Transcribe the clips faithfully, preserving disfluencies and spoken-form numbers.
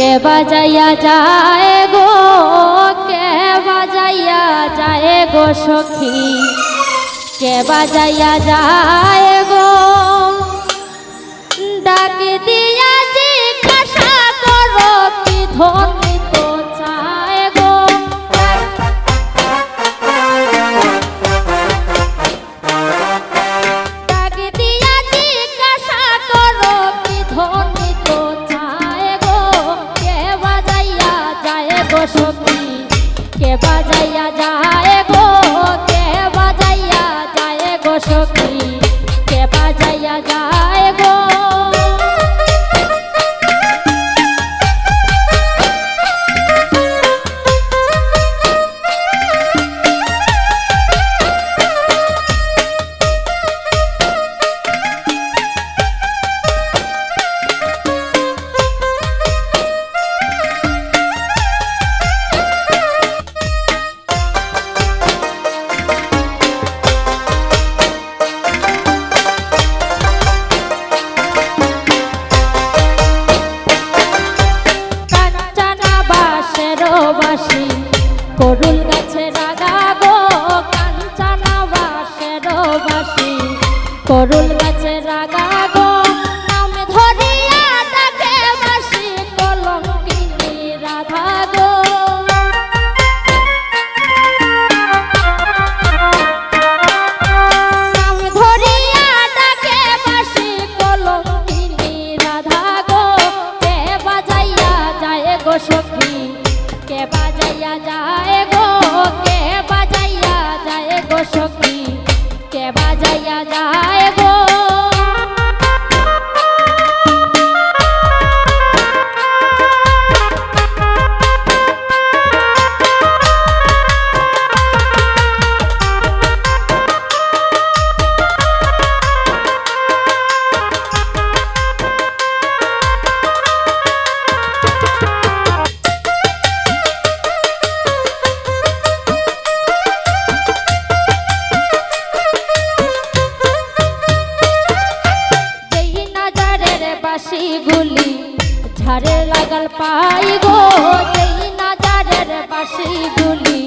কে বাজাইয়া যায় গো, কে বাজাইয়া যায় গো সখী, কে বাজাইয়া যায় গো। ডাক দিয়া জিজ্ঞাসা করো কি ধন নিত চায় গো। ডাক দিয়া জিজ্ঞাসা করো কি ধন নিত চায় গো। কে বাজাইয়া যায় গো সখী, কে বাজাইয়া যায় গো, কে বাজাইয়া যায় গো সখী, কে বাজাইয়া যায় গো। কাঞ্চনা বাঁশের বাঁশি, করুল গাছের আগা গো, কাঞ্চনা বাঁশের বাঁশি, করুল গাছের আগা গো। নাম ধরিয়া ডাকে বাঁশি, কলঙ্কিনী রাধা গো। নাম ধরিয়া ডাকে বাঁশি, কলঙ্কিনী রাধা গো। কে বাজাইয়া যায় গো সখী, কে বাজাইয়া যায় গো, কে বাজাইয়া যায় গো সখী, কে বাজাইয়া যায় গো। যেই নাজারের বাঁশিগুলি ঝাড়ে লাগাল পাই গো, যেই নাজারের বাঁশিগুলি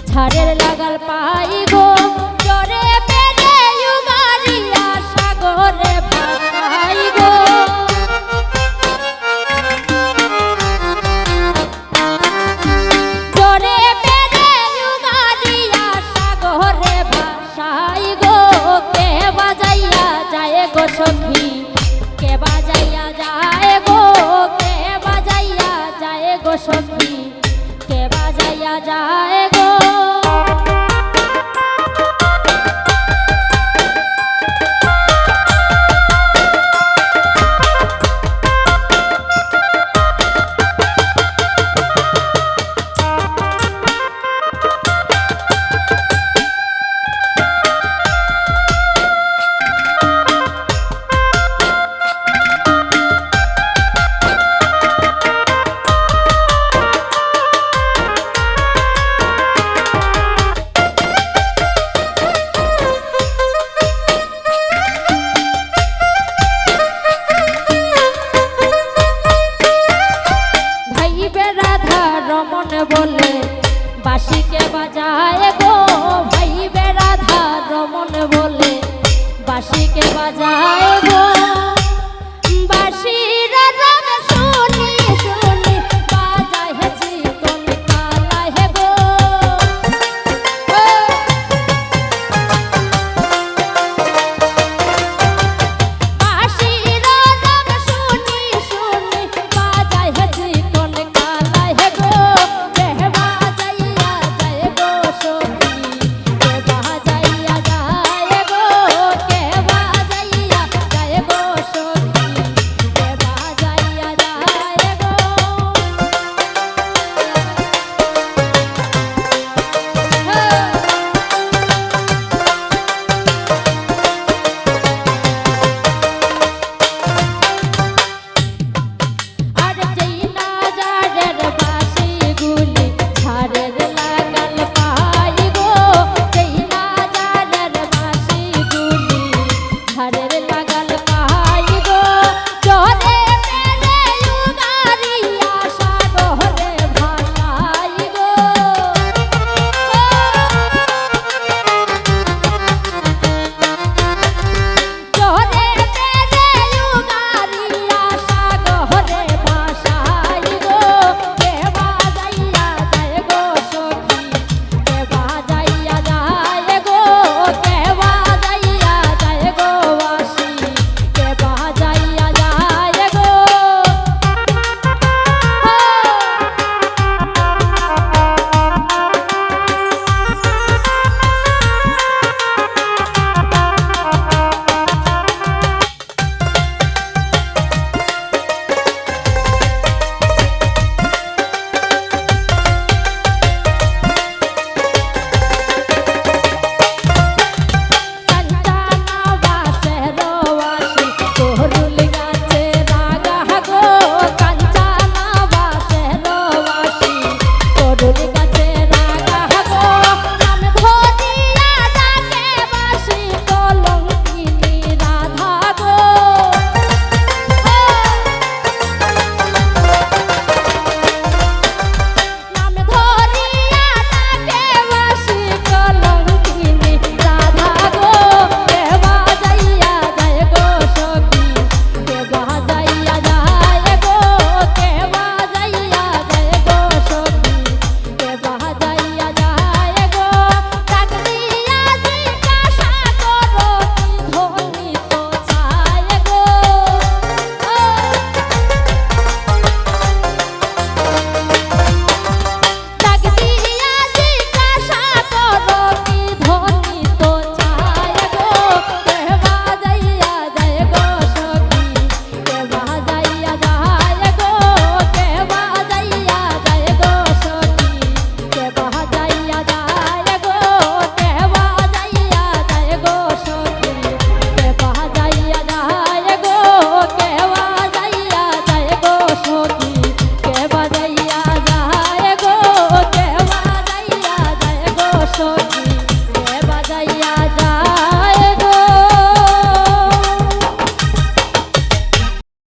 ঝাড়ে লাগাল পাই গো। জোরে বেড়ে উগারিয়া সাগরে ভাসাই গো। জোরে বেড়ে উগারিয়া সাগরে ভাসাই গো। কে বাজাইয়া যায় গো সখী, কে বাজাইয়া যায় গো, কে বাজাইয়া যায় গো সখী, কে বাজাইয়া যায় গো। ভাইবে রাধা রমন বলে বাঁশিকে বাজায় গো, ভাইবে রাধা রমন বলে বাঁশিকে বাজায় গো।